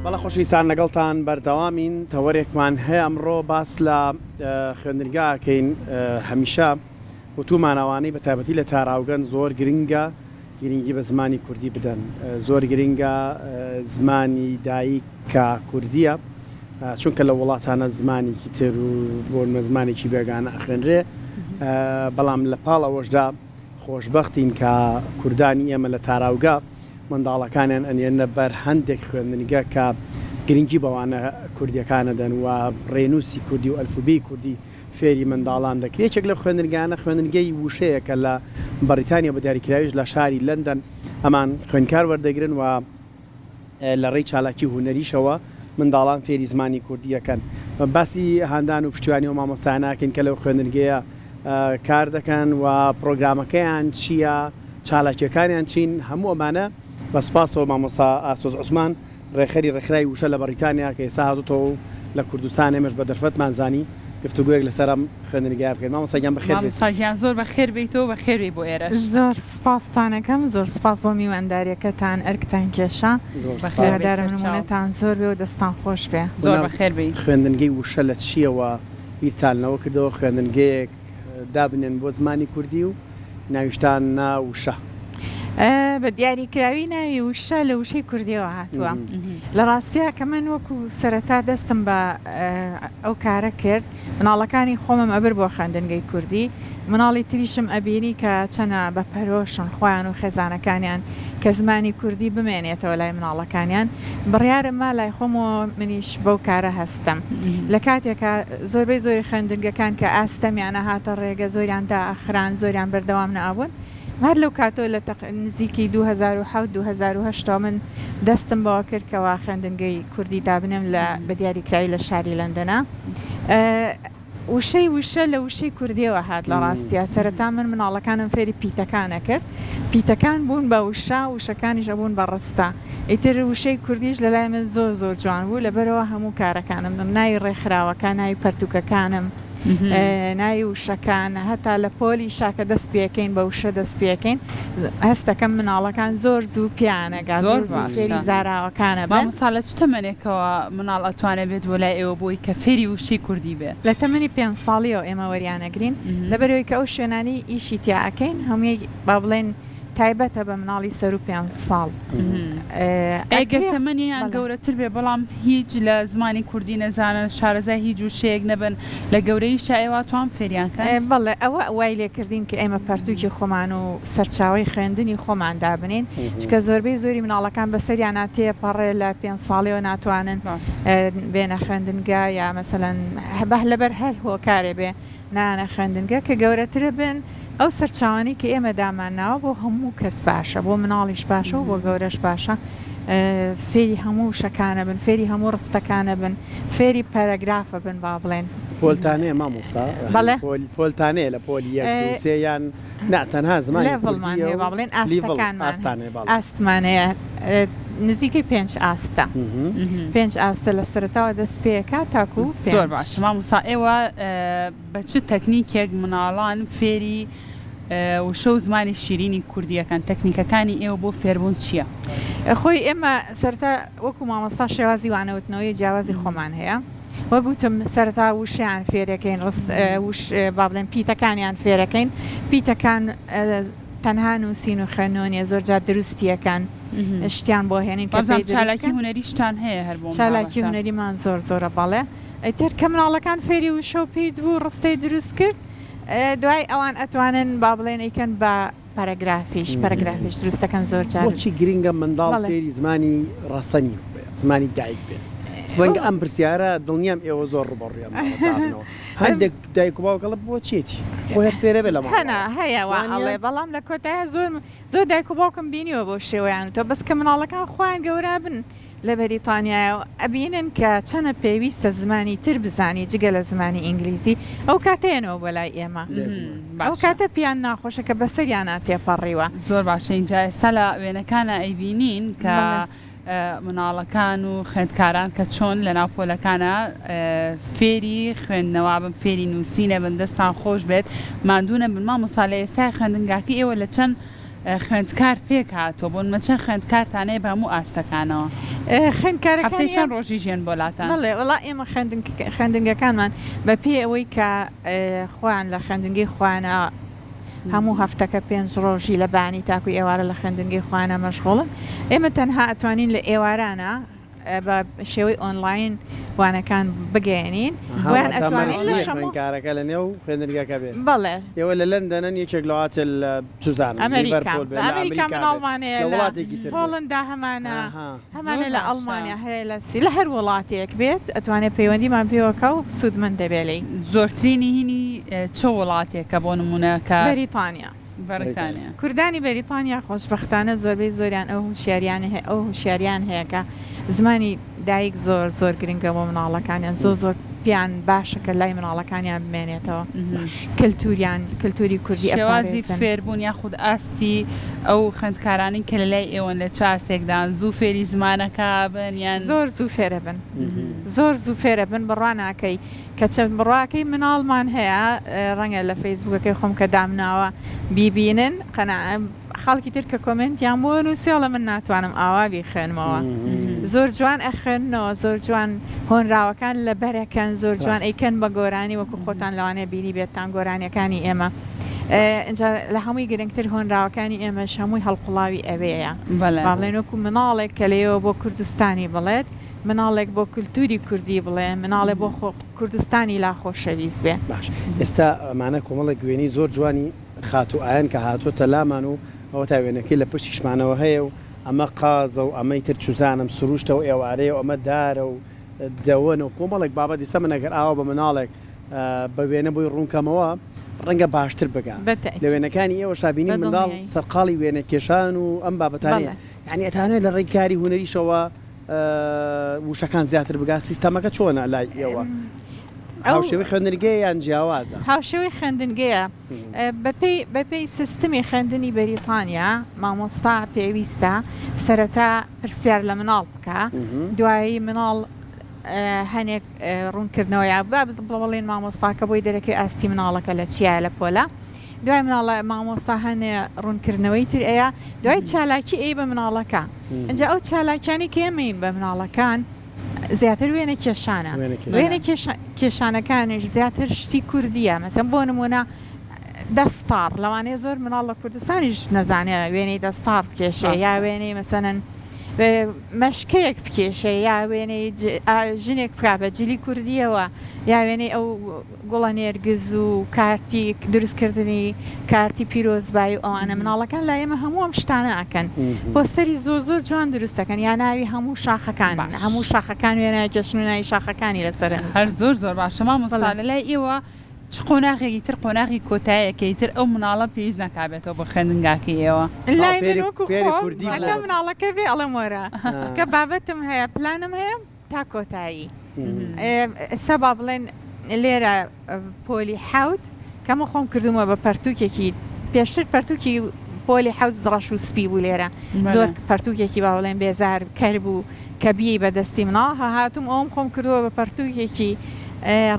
بەڵێ خۆشەویستان لەگەڵتان بەردەوامین تەوەرێکمان هەیە ئەمڕۆ باس لە خوێندنگا ئەکەین هەمیشە وتومان ئەوانەی بە تایبەتی لە تاراوگەن زۆر گرنگە گرنگی بە زمانی کوردی بدەن زۆر گرنگە زمانی دایک کە کوردیە چونکە لە وڵاتانە زمانێکی تر و بۆ زمانێکی بێگانە ئەخوێنرێ بەڵام لە پاڵ ئەوەشدا خۆشبەختین کە کوردانی ئێمە لە تاراوگە منداڵەکانیان ئەنێرنە بەر هەندێک خوێندنگە کە گرنگی بە وانە کوردیەکان ئەدەن و ڕێنووسی کوردی و ئەلفوبێی کوردی فێری منداڵان دەکرێت. یەکێک لەو خوێندنگانە خوێندنگەی وشەیە کە لە بەڕیتانیا بە دیاریکراویش لە شاری لەندەن ئەمان خوێندکار وەردەگرن و لە ڕێی چالاکی هونەریشەوە منداڵان فێری زمانی کوردی ئەکەن. باسی هاندان و پشتیوانی ئەو مامۆستایانە ئەکەین کە لەو خوێندنگەیە کار دەکەن و پڕۆگرامەکەیان چییە، چالاکییەکانیان چین، هەموو ئەمانە بە سوپاسەوە مامۆستا ئاسۆس عوسمان ڕێکخەری ڕێکخراوی وشە لە بەڕیتانیا کە ئێستا هاتۆتەوە و لە کوردستان ئێمەش بە دەرفەتمان زانی گفتوگۆیەک لەسەر ئەم خوێندنگایە بکەین. مامۆستا گیان بەخێر بێیت. مامۆستا گیان زۆر بەخێر بێیتەوە بەخێر بێی بۆ ئێرەش. زۆر سوپاستان ئەکەم زۆر سوپاس بۆ میوانداریەکەتان ئەرکتان کێشا زۆر سوپاس. بەخێر بێی هیوادارم سەرچاو. نمونەتان زۆر بێ و دەستان خۆش بێ. زۆر بۆ ناو بەخێر بێی. خوێندنگەی وشە لە چییەوە بیرتان لەوە کردەوە خوێندنگەیەک دابنێن بۆ زمانی کوردی و ناویشتان نا وشە؟ بە دیاریکراوی ناوی وشە لە وشەی کوردیەوە هاتووە. لە ڕاستیا کە من وەکو سەرەتا دەستم بە ئەو کارە کرد مناڵەکانی خۆمم ئەبرد بۆ خوێندنگەی کوردی، مناڵی تریشم ئەبینی کە چەنە بە پەرۆشن خۆیان و خێزانەکانیان کە زمانی کوردی بمێنێتەوە لای مناڵەکانیان، بڕیارم ما لای خۆمەوە منیش بەو کارە هەستم. لە کاتێکا زۆربەی زۆری خوێندنگەکان کە ئاستەمیان ئەهاتە ڕێگە زۆریان دائەخران زۆریان بەردەوام نەئەبوون، هەر لەو کاتەوە لە تەق نزیکی 2007 2008 ەوە من دەستم بەوە کرد کەوا خوێندنگەی کوردی دابنێم لە بە دیاریکراوی لە شاری لەندەنا. وشەی وشە لە وشەی کوردیەوە هات لە ڕاستیا سەرەتا من مناڵەکانم فێری پیتەکان ئەکرد پیتەکان بوون بە وشە وشەکانیش ئەبوون بە ڕستە ئیتر وشەی کوردیش لەلای من زۆر زۆر جوان بوو لەبەرئەوە هەموو کارەکانم ناوی ڕێکخراوەکان ناوی پەرتوکەکانم ناوی وشەکان هەتا لە پۆلی شا کە دەست پێکەین بە وشە دەست پێکەین هەستەکەم مناڵەکان زۆر زوو پیانەگا زۆر زۆر زوو فێری باشە زاراوەکانە بن. مامۆستا لە چ تەمەنێکەوە مناڵ ئەتوانێ بێت بۆ لای ئێوە بۆی کە فێری وشەی کوردی بێ؟ لە تەمەنی پێنج ساڵیەوە ئێمە وەریانەگرین لەبەرئەوەی کە ئەو شوێنانەی ئیشی تیا ئەکەین هەمووی با بڵێین تایبەتە بە مناڵی سەروو پێنج ساڵ. ئەگەر ئەکرێ تەمەنیان بەڵێ. گەورەتر بێ بەڵام هیچ لە زمانی کوردی نەزانن شارەزای هیچ وشەیەک نەبن لە گەورەییشا ئێوە ئەتوان فێریان کەن؟ بەڵێ ئەوە وای لێکردین کە ئێمە پەرتووکی خۆمان و سەرچاوەی خوێندنی خۆمان دابنێین چونکە زۆربەی زۆری مناڵەکان بەسەریانا تێپەڕێ لە پێنج ساڵیەوە ناتوانن بێنە خوێندنگا یا مەسەلەن لەبەر هەر هۆکارێ بێ نایەنە خوێندنگە کە گەورەترە بن ئەو سەرچاوانەی کە ئێمە دامانناوە بۆ هەموو کەس باشە بۆ مناڵیش باشە و بۆ گەورەش باشە فێری هەموو وشەکانە بن فێری هەموو ڕستەکانە بن فێری پەرەگرافە بن با بڵێن. پۆلتانەیە مامۆستا؟ بەڵێ. پۆلتانەیە لە پۆلی یەک دوو سێ یان نا تەنها زمانی لێڤڵمان کوردیە هەیە و با بڵێن لیڤڵ ئاستەکانمان ئاستان هەیە بەڵێ. ئاستمان هەیە نزیکەی پێنج ئاستە پێنج ئاستە لە سەرەتاوە دەست پێکا تاکوو زۆر پێنج. باشە مامۆستا ئێوە بە چ تەکنیکێک مناڵان فێری وشە و زمانی شیرینی کوردی ئەکەن تەکنیکەکانی ئێوە بۆ فێربوون چییە؟ خۆی ئێمە سەرەتا وەکوو مامۆستا شێوازی وانەوتنەوەی جیاوازی خۆمان هەیە وەک وتم سەرەتا وشەیان فێرەکەین ڕست وش با بڵێن پیتەکانیان فێرەکەین پیتەکان تەنها نووسین و خوێندنەوە نیە زۆر جار دروستیەکان شتیان بۆ هێنین کە بازم پێی دروست چالاکی کەن. هونەریشتان هەیە هەر بۆ چالاکی مناڵەکان؟ هونەریمان زۆر زۆرە بەڵێ ئیتر کە مناڵەکان فێری وشە و پیت بوو ڕستەی دروست کرد دوای ئەوان ئەتوانن با بڵێن ئەیکەن بە پەرەگرافیش پەرەگرافیش دروست دەکەن زۆر جار. بۆچی گرنگە منداڵ بەڵێ. فێری زمانی ڕەسەنی بێ زمانی دایک بێ؟ ڕەنگە ئەم پرسیارە دڵنیام ئێوە زۆر ڕووبەڕووی ئەم بابەتە ئەبنەوە. هەندێک دایک و باوک ئەڵێ بۆچیەتی خۆی هەر فێرە بێ لە هەنا ماڵەوە هەیە وا وا نییە؟ ئەڵێ بەڵام لە کۆتاییا زۆر زۆر دایک و باوکم بینیوە بەو شێوەیان وتوە بەس کە مناڵەکان خۆیان گەورە بن لە بەریتانیایە و ئەبینن کە چەنە پێویستە زمانی تر بزانی جگە لە زمانی ئینگلیزی ئەو کاتە یەنەوە بۆ لای ئێمە ئەو باشە. کاتە پیان ناخۆشە کە بەسەریانا تێپەڕیوە. زۆر باشە ئینجا ئێستا لە وێنەکانا ئەیبینین کە بەڵێ. مناڵەکان و خوێندکاران کە چۆن لەناو پۆلەکانا فێری خوێندنەوە بن فێری نووسینە بن دەستان خۆش بێت ماندوو نەبن مامۆستا لە ئێستای خوێندنگاکەی ئێوە لە چەند. خوێندکار پێک هاتووە بۆ نمونە چەند خوێندکارتان هەیە بە هەموو ئاستەکانەوە؟ هەفتەی خوێندکارەکانی چەند ڕۆژیش یەن بۆ لاتان؟ بەڵێ وەڵا ئێمە خوێندنگەکانمان بە پێی ئەوەی کە خۆیان لە خوێندنگەی خۆیانە هەموو هەفتەکە پێنج ڕۆژی لە بەیانی تاکو ئێوارە لە خوێندنگەی خۆیانە مەشغوڵن ئێمە تەنها ئەتوانین لە ئێوارانە بە شێوەی ئۆنلاین وانەکان بگەیەنین ئەها ویان واتا ئەتوانین مەرج لە نییە شەمۆ خوێندکارەکە لە نێو خوێندنگەکە بێ. بەڵێ. ئێوە لە لەندەنن یەکێک لەواتێ لە چوزانم ئەمەریکا لیڤەرپۆل بێ لە لە ئەمەریکا ئەمریکا بێ مناڵمان هەیە لە لە وڵاتێکی تر بێ. هۆڵندا هەمانە ئەها. هەمانە زۆر لە باشە. ئەڵمانیا هەیە لە سی لە هەر وڵاتێک بێت ئەتوانێ پەیوەندیمان پێوە کا و سوودمەند دەبێ لێی. زۆرترینی هینی چ وڵاتێکە بۆ نموونە کە. بەریتانیا. بەریتانیا. کوردانی بەریتانیا خۆشبەختانە زۆربەی زۆریان ئەو هوشیاریانە هەیە ئەو هوشیاریان هەیە کە زمانی دایک زۆر زۆر گرنگە بۆ مناڵەکانیان زۆر زۆر پێیان باشە کە لای مناڵەکانیان بمێنێتەوە کەلتوریان کەلتوری کوردی شێوازی ئەپارێزن. فێربوون یاخود ئاستی ئەو خوێندکارانەی کە لە لای ئێوەن لە چ ئاستێکدان زوو فێری زمانەکە ئەبن یان؟ زۆر زوو فێرەبن زۆر زوو فێرەبن بڕوا ناکەی کە چەند بڕواکەی مناڵمان هەیە ڕەنگە لە فەیسبوکەکەی خۆم کە دامناوە بیبینن قەنا خەڵکی تر کە کۆمێنتیان بۆ نووسێ ئەڵێ من ناتوانم ئاوا بیخوێنمەوە زۆر جوان ئەخوێننەوە زۆر جوان هۆنراوەکان لەبەرەکەن زۆر جوان ئەیکەن بە گۆرانی وەکو خۆتان لەوانەیە بینی بێتتان گۆرانیەکانی ئێمە ئینجا لە هەمووی گرنگتر هۆنراوەکانی ئێمەش هەمووی هەڵقوڵاوی ئەوێیە با بڵێن وەکو مناڵێک کە لێیەوە بۆ کوردستانی بڵێت مناڵێک بۆ کولتوری کوردی بڵێ، مناڵێ بۆ خۆ کوردستانی لا خۆشەویست بێ. باش ئێستا ئەمانە کۆمەڵێک وێنەی زۆر جوانی خاتوو ئایان کە هاتۆتە لامان و ئەوەتا وێنەکەی لە پشتیشمانەوە هەیە و ئەمە قازە و ئەمەی تر چوزانم سروشتە و ئێوارەیە و ئەمە دارە و دەوەنە و کۆمەڵێک بابەت ئیستا من ئەگەر ئاوا بە مناڵێک بە وێنە بۆی ڕوون کەمەوە ڕەنگە باشتر بگا بە لە تەئکید. وێنەکانی ئێوەشا بینیم بە منداڵ دڵنیایی. سەرقاڵی وێنە کێشان و ئەم بابەتانەیە بەڵێ. یانی ئەتانەوێت لە ڕێی کاری هونەریشەوە وشەکان زیاتر بگات سیستەمەکە چۆنە لای ئێوە هاوشێوەی خوێندنگەیە یان جیاوازە؟ هاوشێوەی خوێندنگەیە بەپێی بەپێی سیستمی خوێندنی بەریتانیا مامۆستا پێویستە سەرەتا پرسیار لە مناڵ بکا دوایی مناڵ هەنێک ڕوونکردنەوە یا با بڵێن مامۆستاکە بۆی دەرەکەی ئاستی مناڵەکە لە چیایە لە پۆلە دوای مناڵە مامۆستا هەنێ ڕوونکردنەوەی تر ئەیا دوای چالاکی ئەی بە مناڵەکە ئینجا ئەو چالاکیانی کە ئێمەین بە مناڵەکان زیاتر وێنە کێشانە وێنە کێشانەکانیش زیاتر شتی کوردیە مەسەن بۆ نمونە دەستاڕ لەوانەیە زۆر مناڵ لە کوردستانیش نەزانێ وێنەی دەستاڕ بکێشێ یا وێنەی مەسەنەن مەشکەیەک بکێشێ یا وێنەی ژنێک بکا بە جلی کوردیەوە یا وێنەی ئەو گوڵە نێرگز و کارتی دروست کردنی کارتی پیرۆزبایی و ئەوانە مناڵەکان لای ئێمە هەموو ئەم شتانە ئەکەن پۆستەری زۆر زۆر جوان دروست دەکەن یا ناوی هەموو شاخەکان هەموو شاخەکان وێنای کێشن و ناوی شاخەکانی لەسەر هەر ئەنووسن. زۆر زۆر باشە مامۆستا بەڵێ. لە لای ئێوە چ قۆناغێکی تر قۆناغی کۆتایە کە ئیتر ئەو مناڵە پێویست ناکا بێتەوە بۆ خوێندنگاکەی ئێوە؟ لای من فێری وەکو فێری خۆم کوردی هەتا بووە. مناڵەکە بێ ئەڵێم وەرە چونکە بابەتم هەیە پلانم هەیە تا کۆتایی ئێستا با بڵێن لێرە پۆلی حەوت کەمە خۆم کردومە بە پەرتوکێکی پێشتر پەرتوکی پۆلی حەوت ڕەش و سپی بوو لێرە زۆر پەرتوکێکی با بڵێن بێزار کەر بوو کە بیەی بە دەستی مناڵ هاتوم ئەوم خۆم کردووە بە پەرتوکێکی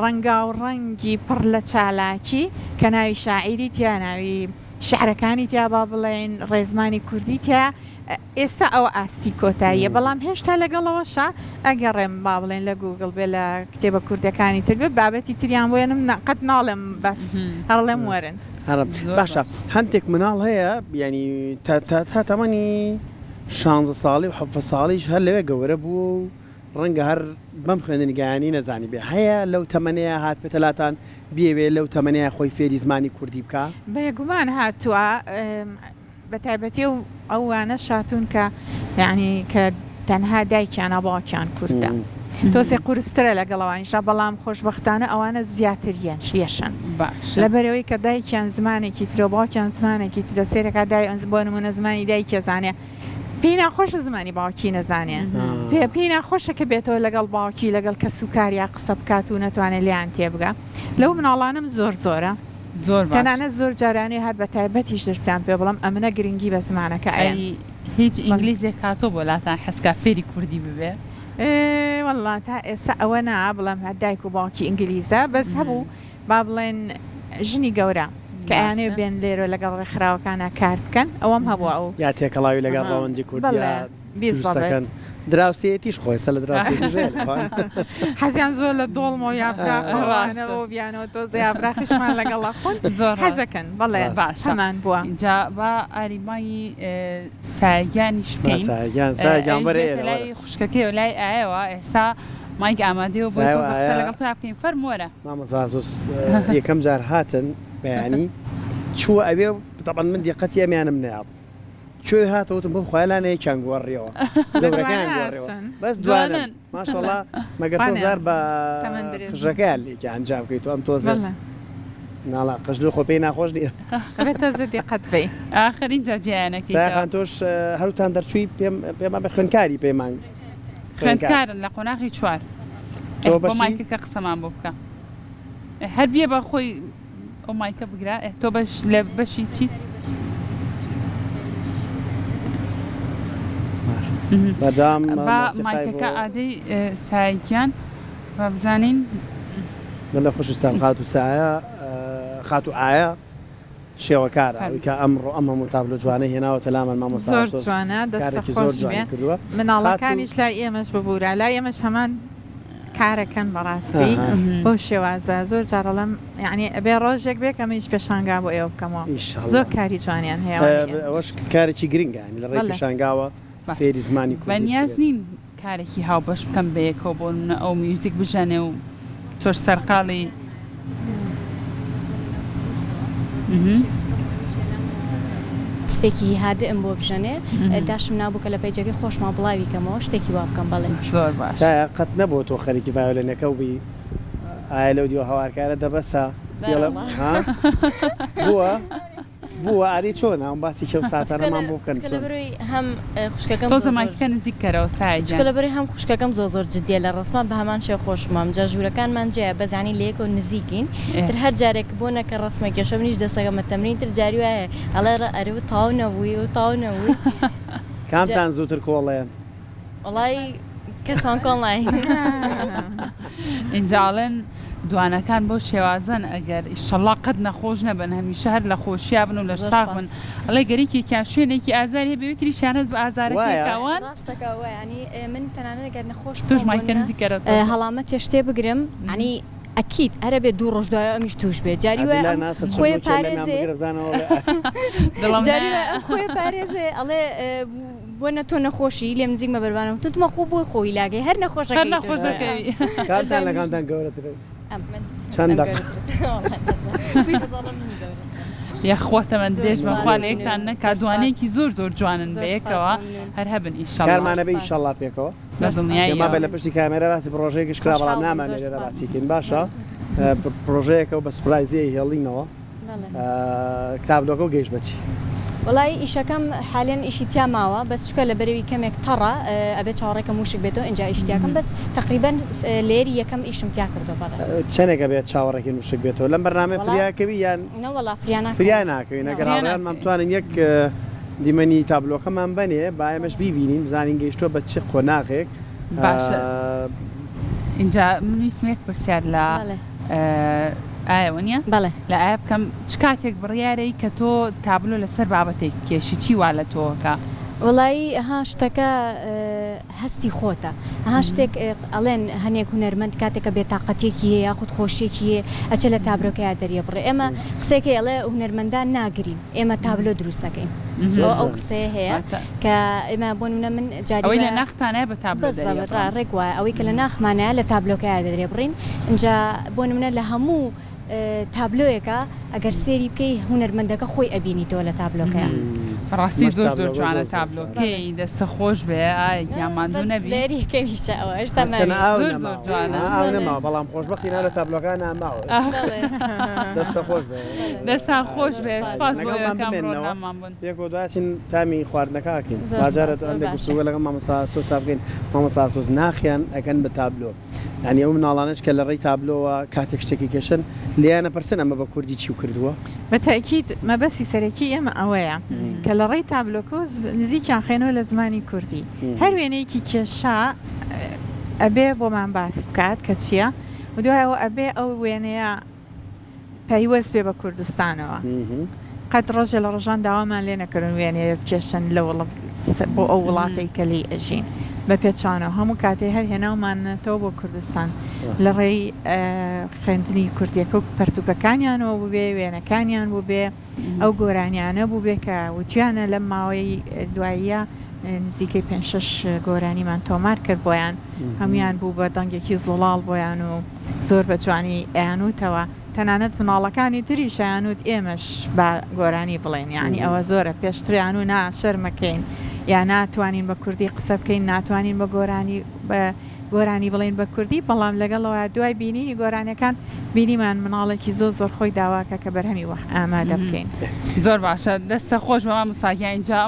ڕەنگاو ڕەنگی پڕ لە چالاکی کە ناوی شاعیری تیا ناوی شعرەکانی تیا با بڵێن ڕێزمانی کوردی تیا ئێستا ئەوە ئاستی کۆتاییە بەڵام هێشتا لەگەڵ ئەوەشا ئەگەڕێم با بڵێن لە گووگڵ بێ لە کتێبە کوردەکانی تر بێ بابەتی تریان بۆ یەنم نا قەت ناڵێم بەس هەڕڵێم وەرن. باشە هەندێک مناڵ هەیە یانی تا تا تا تەمەنی شانزە ساڵی و حەڤە ساڵیش هەر لەوێ گەورە بووە و ڕەنگە هەر بەم خوێندنگایانەی نەزانیبێ هەیە لەو تەمەنەیا هاتبێتە لاتان بیەوێ لەو تەمەنەیا خۆی فێری زمانی کوردی بکا؟ بێگومان هاتووە بەتایبەتی ئەو ئەوانەش هاتوون کە یانی کە تەنها دایکیان ە باوکیان کوردە تۆزێ قورسترە لەگەڵ ئەوانیشا بەڵام خۆشبەختانە ئەوانە زیاتر یەشن باشە لەبەرئەوەی کە دایکیان زمانێکی ترە و باوکیان زمانێکی ترە سەیرەکا دای بۆ نمونە زمانی دایکی ئەزانێ پێی ناخۆشە زمانی باوکی نەزانێ پێ پێی ناخۆشە کە بێتەوە لەگەڵ باوکی لەگەڵ کەسوکاریا قسە بکات و نەتوانێت لێیان تێبگا لەو مناڵانەم زۆر زۆرە. زۆر باش. تەنانەت زۆر جارانێ هەر بە تایبەتیش درسیان پێ بڵێم ئەمنە گرنگی بە زمانەکە ئەیەن. ئەی هیچ ئینگلیزێک هاتووە بۆ لاتان حەزکا فێری کوردی ببێ؟ ئێ وەڵا تا ئێستا ئەوە نا بڵێم هەر دایک و باوکی ئینگلیزە بەس هەبوو با بڵێن ژنی گەورە. کە ئەیانەوێ بێن لێرە لەگەڵ ڕێکخراوەکانا کار بکەن ئەوەم هەبووە ئەو. یا تێکەڵاوی لەگەڵ ڕەوەندی کوردیا دروست دەکەن دراوسێیەتیش خۆ ئێستا لە دراوسێیەتیش هەیە لە ئەوان. حەزیان زۆر لە دۆڵمە و یاپراخە و ئەوانە بۆ بیانەوە تۆزێ یاپراخیشمان لەگەڵ ئەخۆن حەزەکەن بەڵێ هەمان بووە. ئینجا با ئاری بانگی سایە گیانیش بکەین سایە گیان وەرە ئێرە وەرە. لای خوشکەکەیەوە لای ئایەوە ئێستا مایک ئامادەیە و بۆی تۆزە قسە لەگەڵ تۆیا بکەین فەرموو وەرە. مامۆستا ئاسۆس یەکەم جار هاتن بەیانی چووە ئەوێ تەبعەن من دیقەتی ئەمیانم نەیابوو کوێ هاتە وتم بۆ خوایە لانە یەکیان گۆڕیەوە گەورەکەیان گۆڕیەوە بەس دوانن ماشەڵا مەگەر تۆ زار بە قژەکەیان لێکی ئەنجام بکەیت ئەم تۆزە ناڵا قژ خۆ پێی ناخۆش نییە تۆزە دیقەت بی ئاخرین جا جیانەکەی خان تۆش هەروتان دەرچووی پێم پێما بە خوێندکاری پەیمان خوێندکارن لە قۆناغی چوار تۆ بۆ بەشی مایکەکە قسەمان بۆ بکە هەر بیە بە خۆی ئەو مایکە بگرە تۆ بەش لە بەشی چی؟ بەدام با مایکەکە ئادەی سایە گیان با بزانین. بەلێ خۆشویستان خاتوو سایە خاتوو ئایا شێوەکارە ئەوەی کە ئەمڕۆ ئەم هەموو تابلۆ جوانەی هێناوەتە لامان مامۆستا زۆر ئاسۆس جوانە دەستە کارێکی زۆر خۆش جوانی بێ کردووە خاتوو مناڵەکانیش لای ئێمەش ببورە لای ئێمەش هەمان کارەکەن بەڕاستی ئەها. بەو شێوازە زۆر جار ئەڵێم یەعنی ئەبێ ڕۆژێک بێ کە منیش پێشانگا بۆ ئێوە بکەمەوە ئیشەڵا زۆر کاری جوانیان هەیە ئەوانەی ئێمەش ئەوەش کارێکی گرنگە یانی لە ڕێی بەڵێ. پێشانگاوە فێری زمانی کوردی بەنیاز بکرێت. نین کارێکی هاوبەش بکەن بەیەکەوە بۆ نمونە ئەو میوزیک بژەنێ و تۆش سەرقاڵی سفێکی هادئم بۆ بژەنێ داشم نابوو کە لە پەیجەکەی خۆشما بڵاوی کەمەوە شتێکی وا بکەم بەڵێ. زۆر باش. سایە قەت نەبووە تۆ خەریکی ڤایۆلێنەکە و بی ئایا لەو دیوە هاوارکارە دەبەسە بێڵم ها بووە؟ بووە ئاری چۆنە ئەم باسی کێو ساتانەمان بۆ بکەن چونکە لەبەرەوەی هەم خوشکەکەم تۆزە مایکەکە نزیک کەرەوە سایە گیان. چونکە لەبەرەوەی هەم خوشکەکەم زۆر زۆر جدیە لە ڕەسما بە هەمان شێوە خۆشمام جا ژوورەکانمان جیایە بەس یانی لە یەکەوە نزیکین تر هەر جارێک بۆ نەکە ڕەسمە کێشە منیش دەسەکەمە تەمرین تر جاری وایە ئەڵێ ئەرێ و تەواو نەبووی و تەواو نەبووی کامتان زووتر کۆڵێن؟ وەڵای کەسمان کۆڵ ناین. ئینجا ئەڵێن دوانەکان بەو شێوازەن ئەگەر ئیشەڵا قەت نەخۆش نەبن هەمیشە هەر لە خۆشیا بن و لەش ساغ بن ئەڵێ گەر یەکێکیان شوێنێکی ئازاری هەبێ ئەوی تریشیان هەست بە ئازارەکەی وایە؟ ئەکا وان؟ ڕاستەکا وایە یانی من تەنانەت گەر نەخۆش تۆش بووم بۆ مایکە نمونە نزیک کەرەوە تۆزێ. هەڵامەتێ شتێ بگرم یانی ئەکید هەر ئەبێ دوو ڕۆژ دوایەوە ئەمیش توش بێ جاری وایە عادیلا ئەم ناسە خۆی چڕنووکێ لەمیان پارێزێ بگرە بزانە وەڵێ دڵم جاری نایە. وایە ئەم خۆی پارێزێ ئەڵێ بۆنە تۆ نەخۆشی لێم نزیک مەبەربانە وتم خۆ بۆی خۆی لاگەی هەر هەر نەخۆشەکەی تۆش نەخۆشەکەی. کامتان لە کامتان گەورەترن؟ ئەم من چەند ئەم دەق؟ گەورەترە یاخوا تەمەن زۆر درێژ بن سوپاس خوا لە مەمنون یەکتان نەکا زۆر سوپاس دوانەیەکی زۆر زۆر جوانن زۆر سوپاس بەیەکەوە مەمنون هەر هەبن ئیشەڵا کارمانە زۆر بێ سوپاس ئیشەڵا پێکەوە. بە زۆر سوپاس پێم وابێ دڵنیاییەوە لە پشتی کامێرا باسی پڕۆژەیەکیش کرا بەڵام خۆشحاڵ بووم نامانەوێ زۆر لێرە سوپاس باسی کەین باشە پڕۆژەیەکە و بە سوپرایزی ئەیهێڵینەوە. تابلۆکەو گەیشت بە چی؟ وەڵایی ئیشەکەم حالیەن ئیشی تیا ماوە بەس چونکە لەبەرەوی کەمێک تەڕە ئەبێ چاوەڕێکەم وشک بێتەوە ئینجا ئیشی تیا کەم بەس تەقریبەن layer ی یەکەم ئیشم تیا کردوە بەڵێ. چەنێک ئەبێت چاوەڕێکەین وشک بێتەوە؟ لەم بەرنامەیە وەڵا فریا کەوی یان نەوەڵا فریا ناکەوم فریا ناکەوین ئەگەر فریا هاوڕێیانمان ناکەوین. بتوانن یەک دیمەنی تابلۆکەمان بەنێ با ئێمەش بیبینین بزانین گەیشتوە بە چ قۆناغێک. باشە ئینجا من ویستم یەک پرسیار لە بەڵێ. ئایا وەنیە؟ بەڵێ. لە ئایا بکەم چ کاتێک بڕیارەی کە تۆ تابلۆ لەسەر بابەتێک بکێشی چی وا لە تۆ ئەکا؟ وەڵایی ها شتەکە هەستی خۆتە ها شتێک ئەڵێن هەنێک هونەرمەند کاتێک کە بێتاقەتیەکی هەیە یاخود خۆشیەکی هەیە ئەچێ لە تابلۆکەیا دەریەبڕێ ئێمە قسەیەک هەیە ئەڵێ هونەرمەندان ناگرین ئێمە تابلۆ دروست ئەکەین زۆر ئەو جوان. قسەیە هەیە واتە کە ئێمە بۆ نمونە من جاری ئەوەی لە وایە ناختانایە بە تابلۆ بالضبط دەریەبڕن. ڕێک وایە ئەوەی کە لە ناخمانایە لە تابلۆکەیا دەریەبڕین ئینجا بۆ نمونە لە هەموو تابلۆیەکە ئەگەر سێری بکەی هونەرمەندەکە خۆی ئەبینیتەوە لە تابلۆکەیا. بەڕاستی ئەمەش زۆر زۆر تابلۆکە زۆر جوانە زۆر جوانە. تابلۆکەی دەستە خۆش بێ ئای گیان ماندوو بەس نەبی. layer ی یەکەمیشە ئەوە هێشتا هەرچەنە ماوی. ئاو زۆر زۆر نەماوە جوانە. ها ئاو بەڵێ. نەماوە بەڵام خۆشبەختی نا لە تابلۆکانا ماوە. بەڵێ. دەستە خۆش بێ. دەستان خۆش زۆر بێ سوپاس. سپاس بۆ لەگەڵمان ئێوە کە ئەمڕۆ بمێننەوە لامان بوون. پێکەوە دواچین تامی خواردنەکە ئەکەین. زۆر با سوپاس جارێ زۆر هەندێک باشە. گفتوگۆ لەگەڵ مامۆستا ئاسۆسا بکەین. مامۆستا ئاسۆس ناخیان ئەکەن بە تابلۆ. یانی ئەو مناڵانەش کە لە ڕێی تابلۆوە کاتێک شتێکی کێشن لێیان ئەپرسن ئەمە بە کوردی چیو کردووە؟ بە تەئکید مەبەستی سەرەکی ئێمە ئەوەیە کە لە ڕێی تابلۆکەوە نزیکیان خەینەوە لە زمانی کوردی. هەر وێنەیەکی کێشا ئەبێ بۆمان باس بکات کە چییە و دوای ئەوە ئەبێ ئەو وێنەیە. پەیوەست بێ بە کوردستانەوە. قەت ڕۆژێ لە ڕۆژان داوامان لێ نەکردن وێنەیە بکێشن لە بۆ ئەو وڵاتەی کە لێی ئەژین. بە پێچەوانەوە هەموو کاتێ هەر هێناومانەتەوە بۆ کوردستان لە ڕێی خوێندنی کوردیەکە و پەرتوکەکانیانەوە بووبێ، وێنەکانیان بووبێ، ئەو گۆرانیانە بووبێ کە وتویانە لەم ماوەی دواییە نزیکەی پێنج شەش گۆرانیمان تۆمار کرد بۆیان هەمویان بوو بە دەنگێکی زوڵاڵ بۆیان و زۆر بە جوانی ئەیانوتەوە تەنانەت مناڵەکانی تریش ئەیانوت ئێمەش با گۆرانی بڵێین یانی ئەوە زۆرە پێشتر ئەیانوت نا شەرمەکەین یا ناتوانین بە کوردی قسە بکەین ناتوانین بە گۆرانی بە گۆرانی بڵێین بە کوردی بەڵام لەگەڵەوە دوای بینینی گۆرانیەکان بینیمان مناڵێکی زۆر زۆر خۆی داواکە کە بەرهەمی وەه ئامادە بکەین. زۆر باشە دەستە خۆش بە مامۆستا گیان ئینجا.